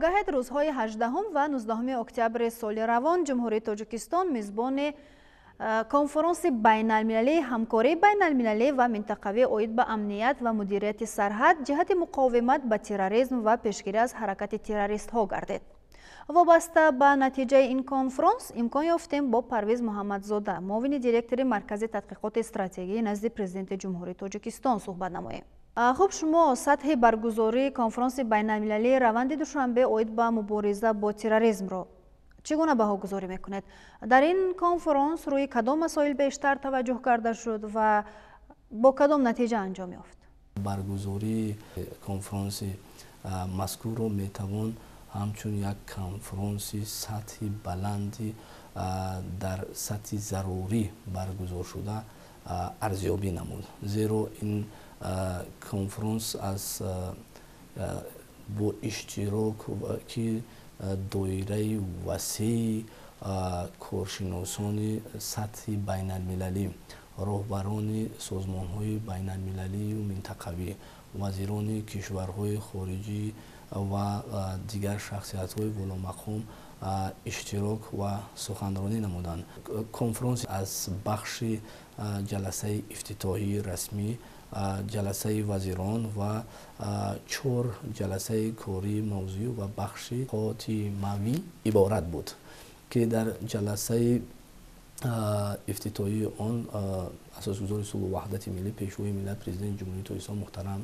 Огаҳед, рӯзҳои 18 ва 19 октябри соли равон Ҷумҳурии Тоҷикистон мизбони конфронси байналмилалии ҳамкории байналмилалӣ ва минтақавӣ оид ба амният ва мудирияти сарҳад ҷиҳати муқовимат ба терроризм ва пешгирӣ аз ҳаракати террористҳо гардид. Вобаста ба натиҷаи ин конфронс имкон ёфтем бо Парвиз Муҳаммадзода, муовини директори Маркази тадқиқоти стратегӣ назди Президенти Ҷумҳурии Тоҷикистон, суҳбат намоем. Хуб, шумо сатҳи баргузории конфронси байналмилалии раванди Душанбе оид ба мубориза бо терроризмро чӣ гуна баҳогузорӣ мекунед? Дар ин конфронс рӯи кадом масоил бештар таваҷҷӯҳ карда шуд ва бо кадом натиҷа анҷом ёфт? Баргузории конфронси мазкурро метавон ҳамчун як конфронси сатҳи баланди дар сатҳи зарурӣ баргузоршуда арзёбӣ намуд, зеро ин конфронс аз бо иштирок ки доираи васеи коршиносони сатҳи байналмилалӣ, роҳбарони созмонҳои байналмилалию минтақавӣ, вазирони кишварҳои хориҷӣ ва дигар шахсиятҳои воломақом иштирок ва суханронӣ намуданд. Конфронс аз бахши ҷаласаи ифтитоҳии расмӣ, ҷаласаи вазирон ва чор ҷаласаи кории мавзӯӣ ва бахши хотимавӣ иборат буд, ки дар ҷаласаи ифтитоҳии он Асосгузори сулҳу ваҳдати миллӣ, Пешвои миллат, Президенти Ҷумҳурии Тоҷикистон муҳтарам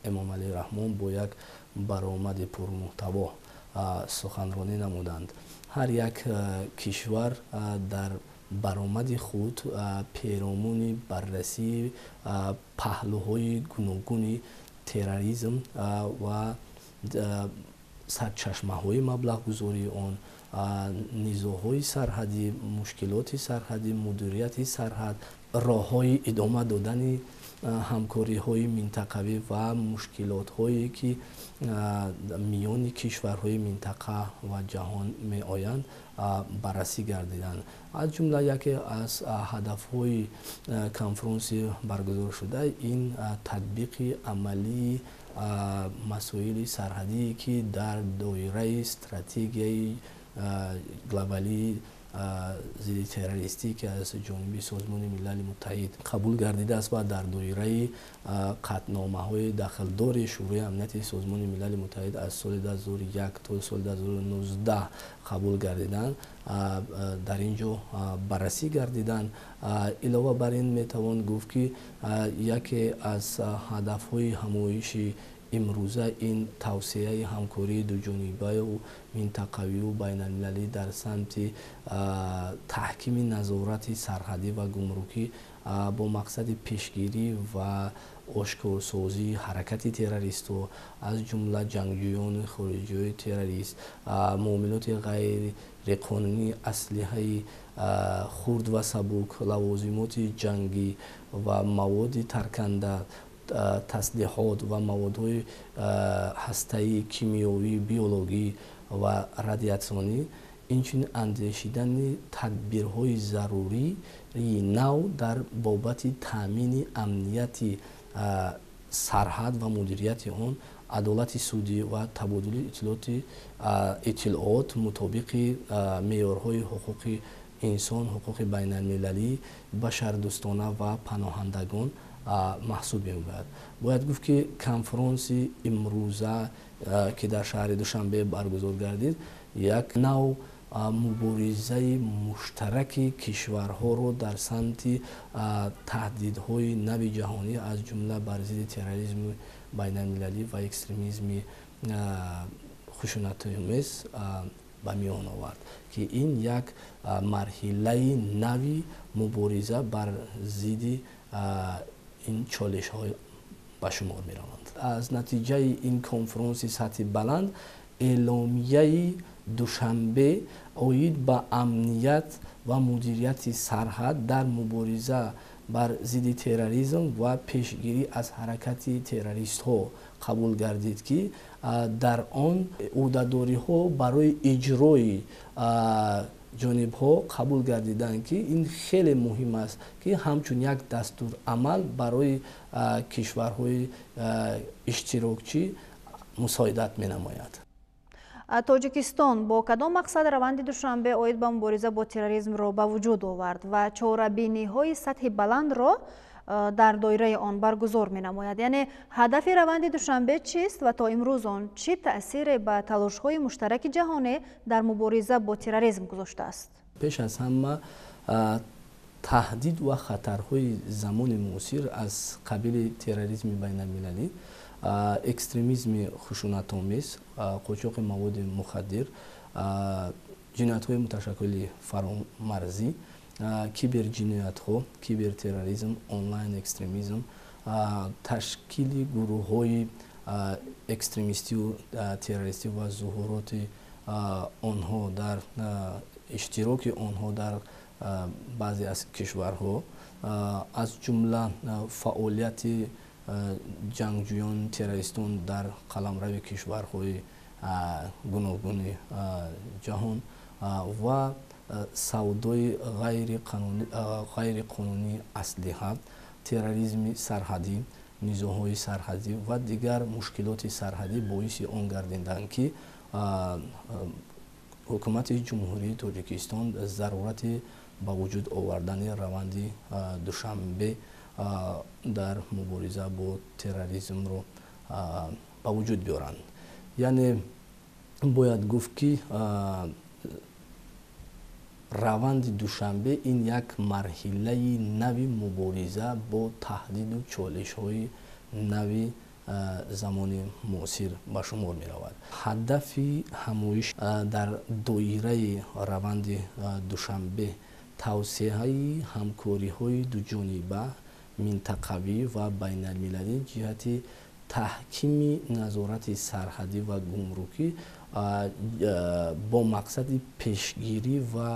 Эмомалӣ Раҳмон бо як баромади пурмуҳтаво суханронӣ намуданд. Ҳар як кишвар дар баромади худ перомуни баррасии паҳлӯҳои гуногуни терроризм ва сарчашмаҳои маблағгузории он, низоъҳои сарҳадӣ, мушкилоти сарҳадӣ, мудирияти сарҳад, роҳҳои идома додани ҳамкориҳои минтақавӣ ва мушкилотҳое, ки миёни кишварҳои минтақа ва ҷаҳон меоянд, баррасӣ гардиданд. Аз ҷумла яке аз ҳадафҳои конфронси баргузоршуда ин татбиқи амалии масоили сарҳадие, ки дар доираи стратегияи глобалии зидди террористӣ, ки аз ҷониби Созмони Милали Муттаҳид қабул гардидааст ва дар доираи қатъномаҳои дахлдори Шӯрои Амнияти Созмони Милали Муттаҳид аз соли 2001 то соли 2019 қабул гардиданд, дар ин ҷо баррасӣ гардиданд. Илова бар ин, метавон гуфт, ки яке аз ҳадафҳои ҳамоиши имрӯза ин тавсеаи ҳамкории дуҷонибаю минтақавию байналмилалӣ дар самти таҳкими назорати сарҳадӣ ва гумрукӣ бо мақсади пешгирӣ ва ошкорсозии ҳаракати террористҳо, аз ҷумла ҷангҷӯёни хориҷиҳои террорист, муомилоти ғайриқонунии аслиҳаи хурд ва сабук, лавозимоти ҷангӣ ва маводи тарканда, таслиҳот ва маводҳои ҳастаӣ, кимиёвӣ, биологӣ ва радиатсионӣ, инчунин андешидани тадбирҳои зарурии нав дар бобати таъмини амнияти сарҳад ва мудирияти он, адолати судӣ ва табодули иттилоот мутобиқи меъёрҳои ҳуқуқи инсон, ҳуқуқи байналмилалӣ, башардӯстона ва паноҳандагон маҳсуб меёбад. Бояд гуфт, ки конфронси имрӯза, ки дар шаҳри Душанбе баргузор гардид, як нав муборизаи муштараки кишварҳоро дар самти таҳдидҳои нави ҷаҳонӣ, аз ҷумла бар зидди терроризми байналмилалӣ ва экстремизми хушунатомез ба миён овард, ки ин як марҳилаи нави мубориза бар зидди ин чолишҳо ба шумор мераванд. Аз натиҷаи ин конфронси сатҳи баланд эъломияи Душанбе оид ба амният ва мудирияти сарҳад дар мубориза бар зидди терроризм ва пешгирӣ аз ҳаракати террористҳо қабул гардид, ки дар он ӯҳдадориҳо барои иҷрои ҷонибҳо қабул гардиданд, ки ин хеле муҳим аст, ки ҳамчун як дастурамал барои кишварҳои иштирокчӣ мусоидат менамояд. Тоҷикистон бо кадом мақсад раванди Душанбе оид ба мубориза бо терроризмро ба вуҷуд овард ва чорабиниҳои сатҳи баландро дар доираи он баргузор менамояд? Яъне ҳадафи раванди Душанбе чист ва то имрӯз он чӣ таъсире ба талошҳои муштараки ҷаҳонӣ дар мубориза бо терроризм гузоштааст? Пеш аз ҳама, таҳдид ва хатарҳои замони муосир аз қабили терроризми байналмилалӣ, экстремизми хушунатомез, қочоқи маводи мухаддир, ҷиноятҳои муташаккили фаромарзӣ, киберҷиноятҳо, кибертерроризм, онлайн экстремизм, ташкили гурӯҳҳои экстремистию террористӣ ва зуҳуроти онҳо дар иштироки онҳо дар баъзе аз кишварҳо, аз ҷумла фаъолияти ҷангҷӯён террористон дар қаламрави кишварҳои гуногуни ҷаҳон ва савдои ғайриқонунии аслиҳа, терроризми сарҳадӣ, низоъҳои сарҳадӣ ва дигар мушкилоти сарҳадӣ боиси он гардиданд, ки ҳукумати Ҷумҳурии Тоҷикистон зарурати ба вуҷуд овардани раванди Душанбе дар мубориза бо терроризмро ба вуҷуд биёранд. Яъне бояд гуфт, ки раванди Душанбе ин як марҳилаи нави мубориза бо таҳдиду чолишҳои нави замони муосир ба шумор меравад. Ҳадафи ҳамоиш дар доираи раванди Душанбе тавсеаи ҳамкориҳои дуҷониба, минтақавӣ ва байналмилалӣ ҷиҳати таҳкими назорати сарҳадӣ ва гумрукӣ бо мақсади пешгирӣ ва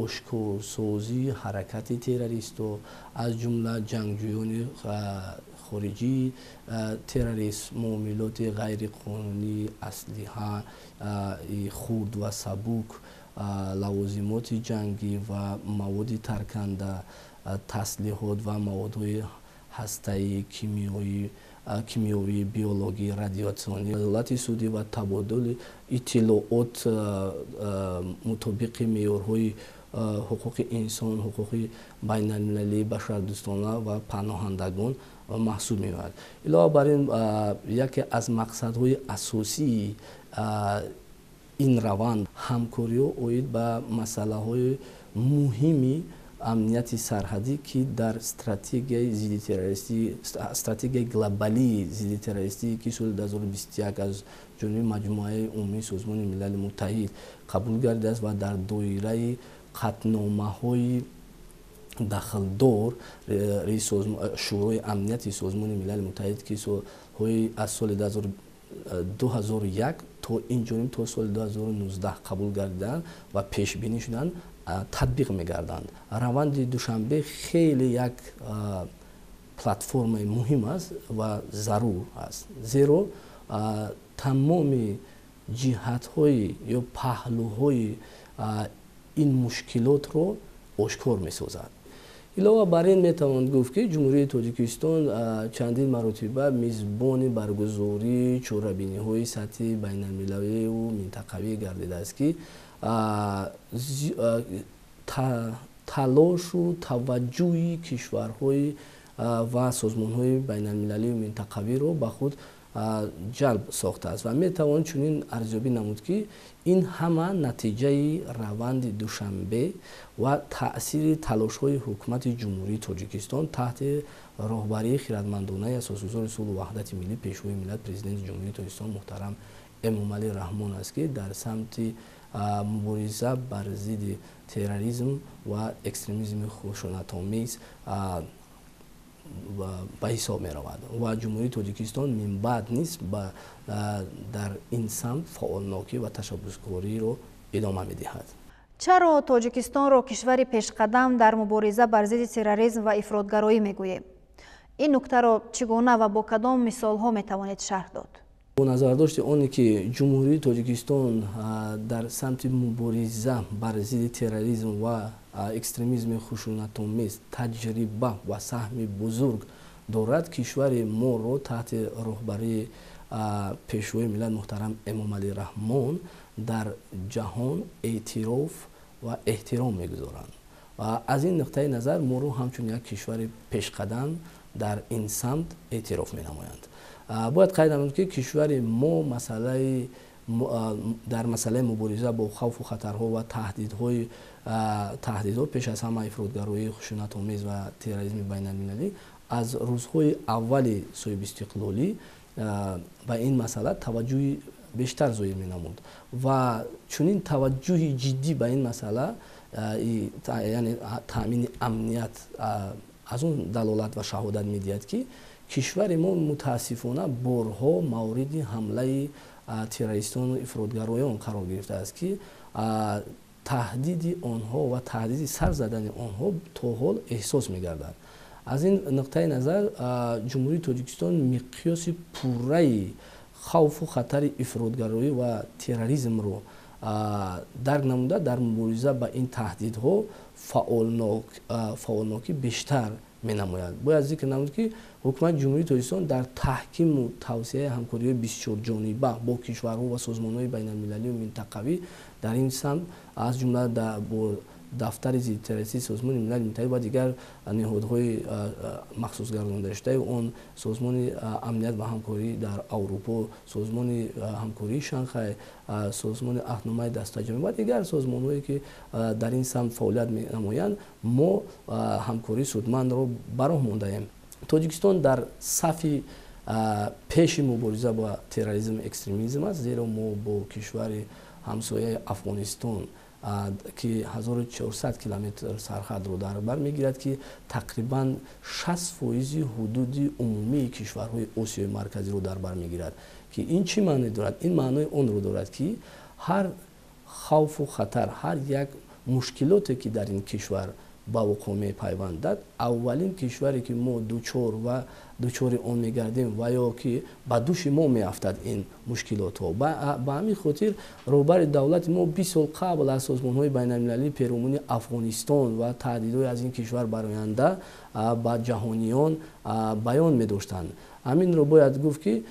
ошкорсозии ҳаракати террористо, аз ҷумла ҷангҷӯёни хориҷии террорист, муомилоти ғайриқонунии аслиҳаи хурд ва сабук, лавозимоти ҷангӣ ва маводи тарканда, таслиҳот ва маводҳои ҳастаӣ, кимиёвӣ, биологӣ, радиатсионӣ, адолати судӣ ва табодули иттилоот мутобиқи меъёрҳои ҳуқуқи инсон, ҳуқуқи байналмилалӣ, башардӯстона ва паноҳандагон маҳсуб меёбад. Илова бар ин, яке аз мақсадҳои асосии ин раванд ҳамкориҳо оид ба масъалаҳои муҳими амнияти сарҳадӣ, ки дар стратегияи зиддитеррористӣ, стратегияи глобалии зиддитеррористӣ, ки соли 2021 аз ҷониби Маҷмӯаи Умумии Созмони Милали Муттаҳид қабул гардидааст ва дар доираи қатъномаҳои дахлдор Шӯрои Амнияти Созмони Милали Муттаҳид, ки солҳои аз соли 2001 то ин ҷониб то соли 2019 қабул гардиданд ва пешбинӣ шуданд, татбиқ мегарданд. Раванди Душанбе хеле як платформаи муҳим аст ва зарур аст, зеро тамоми ҷиҳатҳои ё паҳлӯҳои ин мушкилотро ошкор месозад. Илова бар ин, метавон гуфт, ки Ҷумҳурии Тоҷикистон чандин маротиба мизбони баргузории чорабиниҳои сатҳи байналмилаливу минтақавӣ гардидааст, ки талошу таваҷҷӯҳи кишварҳои ва созмонҳои байналмилалию минтақавиро ба худ ҷалб сохтааст ва метавон чунин арзёбӣ намуд, ки ин ҳама натиҷаи раванди Душанбе ва таъсири талошҳои ҳукумати Ҷумҳурии Тоҷикистон таҳти роҳбарии хиратмандонаи Асосгузори сулҳу ваҳдати миллӣ, Пешвои миллат, Президенти Ҷумҳурии Тоҷикистон муҳтарам Эмомалӣ Раҳмон аст, ки дар самти мубориза бар зидди терроризм ва экстремизми хушунатомез ба ҳисоб меравад ва Ҷумҳурии Тоҷикистон минбаъд низ дар ин самт фаъолнокӣ ва ташаббускориро идома медиҳад. Чаро Тоҷикистонро кишвари пешқадам дар мубориза бар зидди терроризм ва ифротгароӣ мегӯем? Ин нуктаро чӣ гуна ва бо кадом мисолҳо метавонед шарҳ дод? Бо назардошти оне ки Ҷумҳурии Тоҷикистон дар самти мубориза бар зидди терроризм ва экстремизми хушунатомез таҷриба ва саҳми бузург дорад, кишвари моро таҳти роҳбарии Пешвои миллат муҳтарам Эмомалӣ Раҳмон дар ҷаҳон эътироф ва эҳтиром мегузоранд ва аз ин нуқтаи назар моро ҳамчун як кишвари пешқадам дар ин самт эътироф менамоянд. Бояд қайд намуд, ки кишвари мо дар масъалаи мубориза бо хавфу хатарҳо ва таҳдидҳо, пеш аз ҳама ифротгароии хушунатомез ва терроризми байналмилалӣ, аз рӯзҳои аввали соҳибистиқлолӣ ба ин масъала таваҷҷӯҳи бештар зоҳир менамуд ва чунин таваҷҷӯҳи ҷиддӣ ба ин масъала, яъне таъмини амният, аз он далолат ва шаҳодат медиҳад, ки кишвари мо мутаассифона борҳо мавриди ҳамлаи террористону ифротгароён қарор гирифтааст, ки таҳдиди онҳо ва таҳдиди сар задани онҳо то ҳол эҳсос мегардад. Аз ин нуқтаи назар Ҷумҳурии Тоҷикистон миқёси пурраи хавфу хатари ифротгароӣ ва терроризмро дарк намуда, дар мубориза ба ин таҳдидҳо фаъолнокӣ бештар менамояд. Бояд зикр намуд, ки ҳукумати Ҷумҳурии Тоҷикистон дар таҳкиму тавсеаи ҳамкориҳои бисёрҷониба бо кишварҳо ва созмонҳои байналмилалию минтақавӣ дар ин самт, аз ҷумла бо дафтари зиддитеррористии Созмони Милали Муттаҳид ва дигар ниҳодҳои махсусгардондашудаи он, Созмони амният ва ҳамкорӣ дар Аврупо, Созмони ҳамкории Шанхай, Созмони Аҳдномаи дастаҷамъӣ ва дигар созмонҳое, ки дар ин самт фаъолият менамоянд, мо ҳамкории судмандро ба роҳ мондаем. Тоҷикистон дар сафи пеши мубориза бо терроризму экстремизм аст, зеро мо бо кишвари ҳамсояи Афғонистон, ки 1400 километр сарҳадро дар бар мегирад, ки тақрибан 60% ҳудуди умумии кишварҳои Осиёи Марказиро дар бар мегирад. Ки ин чӣ маъне дорад? Ин маънои онро дорад, ки ҳар хавфу хатар, ҳар як мушкилоте, ки дар ин кишвар ба вуқӯъ мепайвандад, аввалин кишваре, ки мо дучор ва дучори он мегардем ва ё ки ба души мо меафтад ин мушкилотҳо. Ба ҳамин хотир роҳбари давлати мо 20 сол қабл аз созмонҳои байналмилалӣ перомуни Афғонистон ва таҳдидҳои аз ин кишвар бароянда ба ҷаҳониён баён медоштанд. Ҳаминро бояд гуфт, ки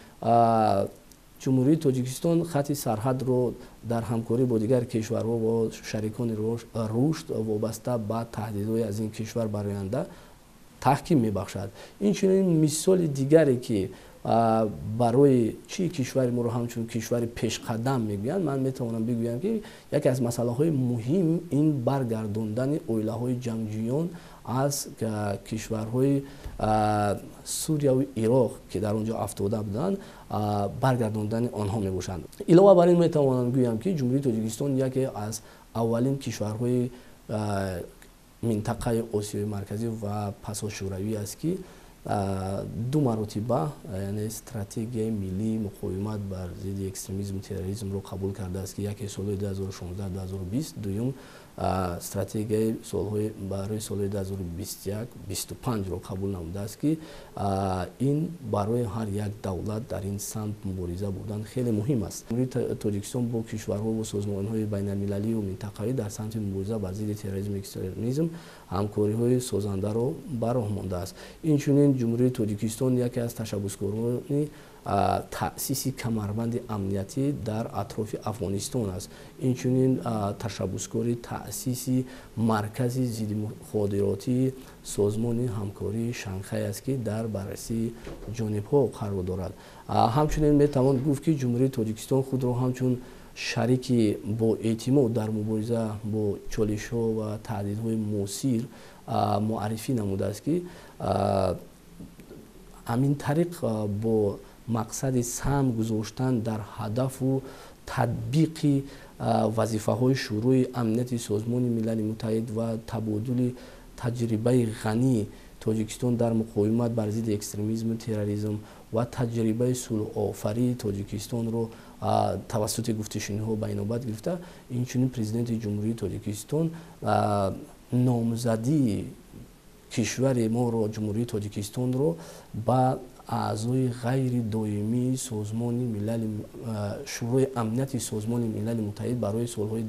Ҷумҳурии Тоҷикистон хати сарҳадро дар ҳамкорӣ бо дигар кишварҳо ва шарикони рушд вобаста ба таҳдидҳои аз ин кишвар бароянда таҳким мебахшад. Инчунин мисоли дигаре, ки барои чӣ кишвари моро ҳамчун кишвари пешқадам мегӯянд, ман метавонам бигӯям, ки яке аз масъалаҳои муҳим ин баргардондани оилаҳои ҷангҷӯён аз кишварҳои Сурияву Ироқ, ки дар он ҷо афтода буданд, баргардондани онҳо мебошанд. Илова бар ин метавонам гӯям, ки Ҷумҳурии Тоҷикистон яке аз аввалин кишварҳои минтақаи Осиёи Марказӣ ва пасошӯравӣ аст, ки ду маротиба, яъне стратегияи миллии муқовимат бар зидди экстремизму терроризмро қабул кардааст, ки яке солҳои 2016-2020, дуюм стратегияи солҳои барои солҳои 2021-25-ро қабул намудааст, ки ин барои ҳар як давлат дар ин самт мубориза бурдан хеле муҳим аст. Ҷумҳурии Тоҷикистон бо кишварҳо ва созмонҳои байналмилалию минтақавӣ дар самти мубориза бар зидди терроризму экстремизм ҳамкориҳои созандаро ба роҳ мондааст. Инчунин Ҷумҳурии Тоҷикистон яке аз ташаббускорони таъсиси камарбанди амниятӣ дар атрофи Афғонистон аст. Инчунин ташаббускори таъсиси маркази зиддимуходиротии Созмони ҳамкории Шанхай аст, ки дар баррасии ҷонибҳо қарор дорад. Ҳамчунин метавон гуфт, ки Ҷумҳурии Тоҷикистон худро ҳамчун шарики боэътимод дар мубориза бо чолишҳо ва таҳдидҳои муосир муаррифӣ намудааст, ки ҳамин тариқ бо мақсади саҳм гузоштан дар ҳадафу татбиқи вазифаҳои Шӯрои амнияти Созмони Милали Муттаҳид ва табодули таҷрибаи ғании Тоҷикистон дар муқовимат бар зидди экстремизму терроризм ва таҷрибаи сулҳофарии Тоҷикистонро тавассути гуфтушуниҳо ба инобат гирифта, инчунин Президенти Ҷумҳурии Тоҷикистон номзадии кишвари моро, Ҷумҳурии Тоҷикистонро, ба аъзои ғайридоимии Созмони Милали, Шӯрои амнияти Созмони Милали Муттаҳид барои солҳои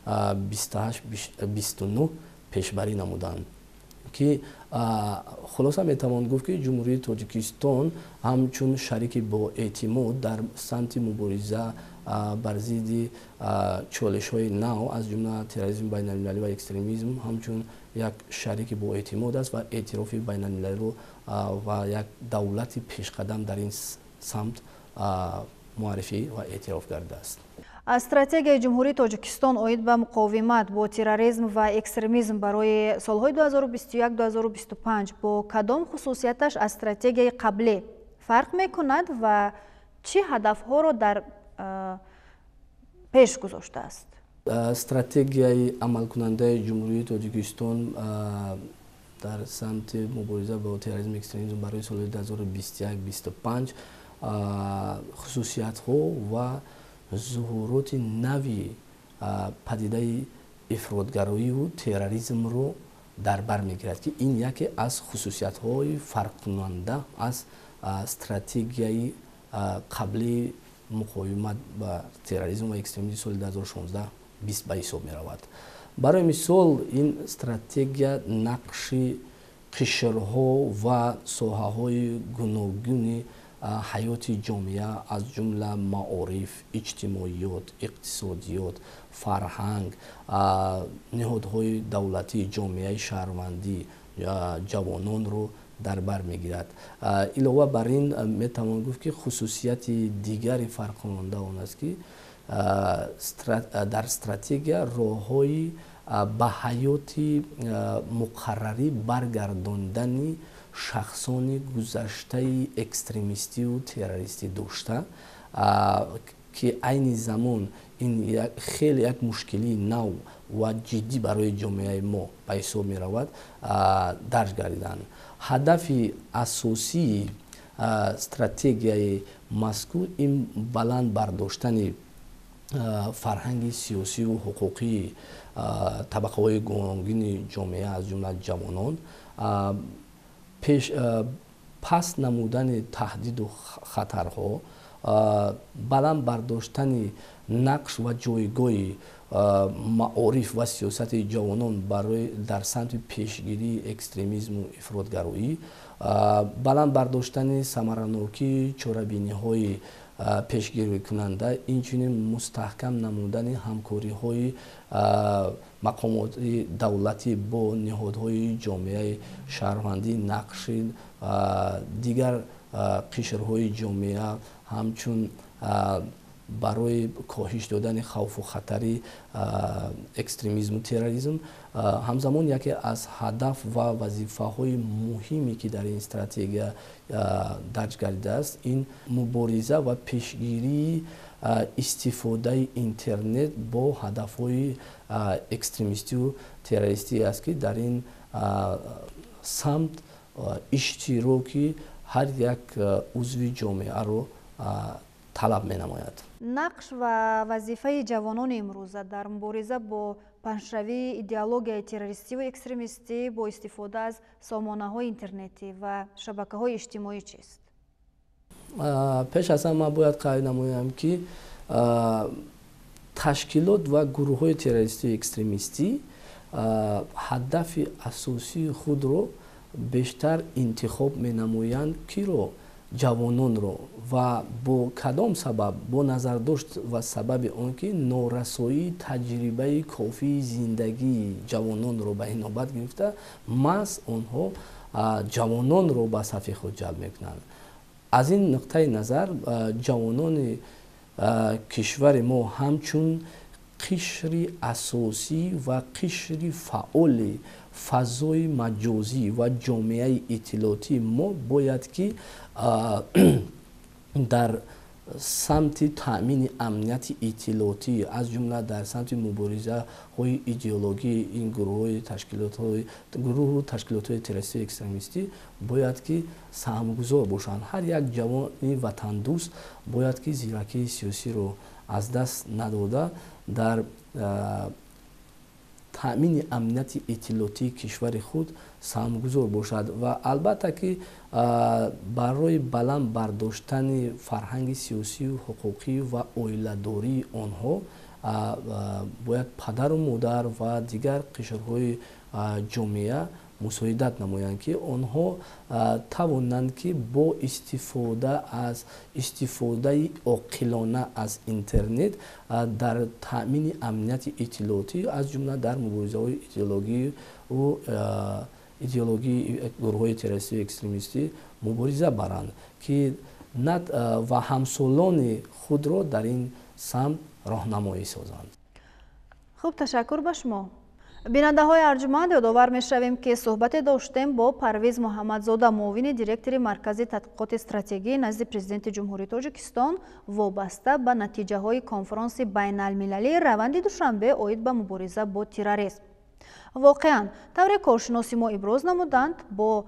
2028-29 пешбарӣ намуданд, ки хулоса метавон гуфт, ки Ҷумҳурии Тоҷикистон ҳамчун шарики боэътимод дар самти мубориза бар зидди чолишҳои нав, аз ҷумла терроризми байналмилалӣ ва экстремизм, ҳамчун як шарики боэътимод аст ва эътирофи байналмилалиро ва як давлати пешқадам дар ин самт муаррифӣ ва эътироф гардидааст. Стратегияи Ҷумҳурии Тоҷикистон оид ба муқовимат бо терроризм ва экстремизм барои солҳои 2021-2025 бо кадом хусусияташ аз стратегияи қаблӣ фарқ мекунад ва чӣ ҳадафҳоро дар пеш гузоштааст? Стратегияи амалкунандаи Ҷумҳурии Тоҷикистон дар самти мубориза бо терроризму экстремизм барои солҳои 2021-25 хусусиятҳо ва зуҳуроти нави падидаи ифротгароиву терроризмро дар бар мегирад, ки ин яке аз хусусиятҳои фарқкунанда аз стратегияи қаблии муқовимат ба терроризм ва экстремизми соли 2016-20 ба ҳисоб меравад. Барои мисол, ин стратегия нақши қишрҳо ва соҳаҳои гуногуни ҳаёти ҷомеа, аз ҷумла маориф, иҷтимоиёт, иқтисодиёт, фарҳанг, ниҳодҳои давлатӣ, ҷомеаи шаҳрвандӣ, ҷавононро дар бар мегирад. Илова бар ин, метавон гуфт, ки хусусияти дигари фарқкунанда он аст, ки дар стратегия роҳҳои ба ҳаёти муқаррарӣ баргардондани шахсони гузаштаи экстремистиву террористӣ дошта, ки айни замон ин хеле як мушкилии нав ва ҷиддӣ барои ҷомеаи мо ба ҳисоб меравад, дарҷ гардиданд. Ҳадафи асосии стратегияи мазкур ин баланд бардоштани фарҳанги сиёсиву ҳуқуқии табақаҳои гуногуни ҷомеа, аз ҷумла ҷавонон, паст намудани таҳдиду хатарҳо, баланд бардоштани нақш ва ҷойгоҳи маориф ва сиёсати ҷавонон барои дар самти пешгирии экстремизму ифротгароӣ, баланд бардоштани самаранокии чорабиниҳои пешгирикунанда, инчунин мустаҳкам намудани ҳамкориҳои мақомоти давлатӣ бо ниҳодҳои ҷомеаи шаҳрвандӣ, нақши дигар қишрҳои ҷомеа ҳамчун барои коҳиш додани хавфу хатари экстремизму терроризм. Ҳамзамон, яке аз ҳадаф ва вазифаҳои муҳиме, ки дар ин стратегия дарҷ гардидааст, ин мубориза ва пешгирии истифодаи интернет бо ҳадафҳои экстремистиву террористӣ аст, ки дар ин самт иштироки ҳар як узви ҷомеаро талаб менамояд. Нақш ва вазифаи ҷавонони имрӯза дар мубориза бо паҳншавии идеологияи террористиву экстремистӣ бо истифода аз сомонаҳои интернетӣ ва шабакаҳои иҷтимоӣ чист? Пеш аз ҳама ман бояд қайд намоям, ки ташкилот ва гурӯҳҳои террористию экстремистӣ ҳадафи асосии худро бештар интихоб менамоянд киро? Ҷавононро. Ва бо кадом сабаб? Бо назардошт ва сабаби он ки норасоии таҷрибаи кофии зиндагии ҷавононро ба инобат гирифта, маҳз онҳо ҷавононро ба сафи худ ҷалб мекунанд. Аз ин нуқтаи назар, ҷавонони кишвари мо ҳамчун қишри асосӣ ва қишри фаъоли фазои маҷозӣ ва ҷомеаи иттилоотии мо бояд ки дар самти таъмини амнияти иттилоотӣ, аз ҷумла дар самти муборизаҳои идеологии ин гурӯҳҳои ташкилотҳои гурӯҳу ташкилотҳои террористию экстремистӣ бояд ки саҳмгузор бошанд. Ҳар як ҷавони ватандӯст бояд ки зиракии сиёсиро аз даст надода, дар таъмини амнияти иттилоотии кишвари худ саҳмгузор бошад. Ва албатта ки барои баланд бардоштани фарҳанги сиёсию ҳуқуқӣ ва оиладории онҳо бояд падару модар ва дигар қишрҳои ҷомеа Мусоидат намоянд, ки онҳо тавонанд, ки бо истифода аз истифодаи оқилона аз интернет дар таъмини амнияти иттилоотӣ, аз ҷумла дар муборизаҳои идеологию идеологии гурӯҳҳои террористию экстремистӣ мубориза баранд, ки ва ҳамсолони худро дар ин самт роҳнамоӣ созанд. Хуб, ташаккур ба шумо. Бинандаҳои арҷманд, ёдовар мешавем, ки суҳбате доштем бо Парвиз Муҳаммадзода, муовини директори Маркази тадқиқоти стратегӣ назди Президенти Ҷумҳурии Тоҷикистон, вобаста ба натиҷаҳои конфронси байналмилалии раванди Душанбе оид ба мубориза бо терроризм. Воқеан, тавре коршиноси мо иброз намуданд, бо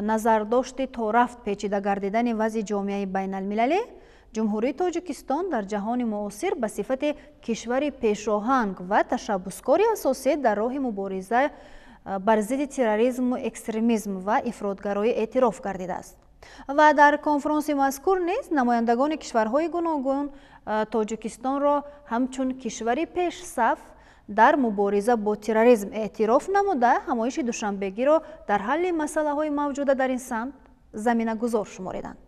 назардошти торафт печида гардидани вазъи ҷомеаи байналмилалӣ, Ҷумҳурии Тоҷикистон дар ҷаҳони муосир ба сифати кишвари пешоҳанг ва ташаббускори асосӣ дар роҳи мубориза бар зидди терроризму экстремизм ва ифротгароӣ эътироф гардидааст. Ва дар конфронси мазкур низ намояндагони кишварҳои гуногун Тоҷикистонро ҳамчун кишвари пешсаф дар мубориза бо терроризм эътироф намуда, ҳамоиши душанбегиро дар ҳалли масъалаҳои мавҷуда дар ин самт заминагузор шумориданд.